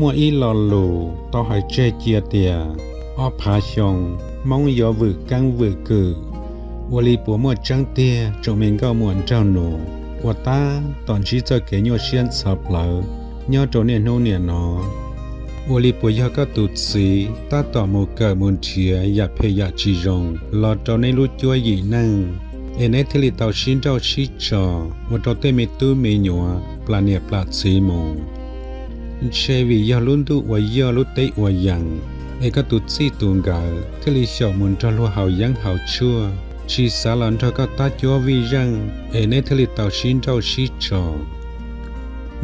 Muaj ib lo lus tau hais tseg cia tias ob phav xyoo Hmoob yuav vwm keeb vwm kwm. Ua li puas muaj tseeb tiag tsoom me nkauj muam nraug nus uas tab tom ntsib txoj kev nyuaj siab ntxhov plawv nyob rau niaj hnub niam no? Ua li puas yog koj tus txiv tab tom mus kawm mus nrhiav yam phem yam tsis zoo los rau neb lub cuab yim neej, es neb thiaj li tau sib nrauj sib tso ua rau tej me tub me nyuam plam niam plam txiv mus? Ntshe vim yog lub ntuj ua yoj lub teb ua yees, es koj tus txij tus nkawm thiaj li xyaum mus nrog luag haus yeeb haus tshuaj, tsis xav los nrog koj tab cuab vij zeej, es neb thiaj li tau sib nrauj sib tso.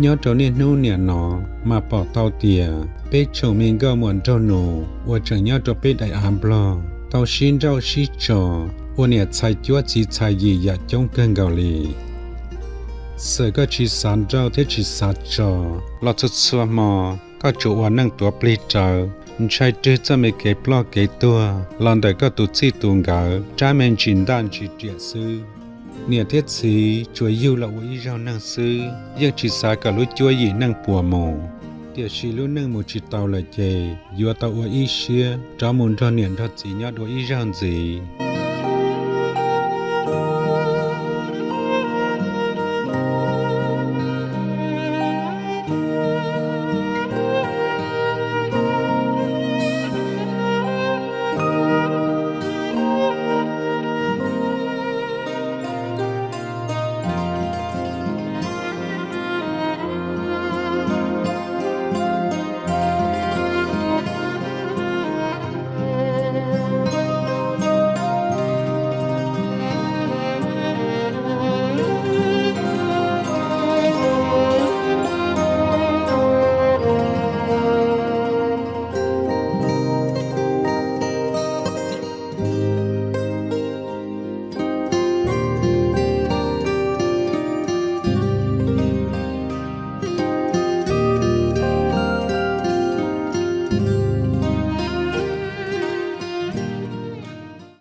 Nyob rau niaj hnub niam no mas pom tau tias peb tsoom me nkauj muam nraug nus uas tseem nyob rau peb daim av nplog tau sib nrauj sib tso ua niam txhais cuab txiv txhais yim yam coob kawg nkaus li. Txawm koj tsis xav nrauj thiab tsis xav tso los txhua txhua hmo koj tsuas ua neej tuav plig rawv ntshai rwg txoj me kev ploj kev tuag los ntawm koj tus txij tus nkawm rab me ntsis ntaj ntsis riam xwb. Niam thiab txiv tsuas yug los ua ib zaug neeg xwb yeej tsis xav kom lub cuab yim neej puas mus, tiam sis lub neej mus tsis tau lawm ces yuav tau ua ib siab rov mus nrog niam nrog txiv nyob dua ib zaug ntxiv.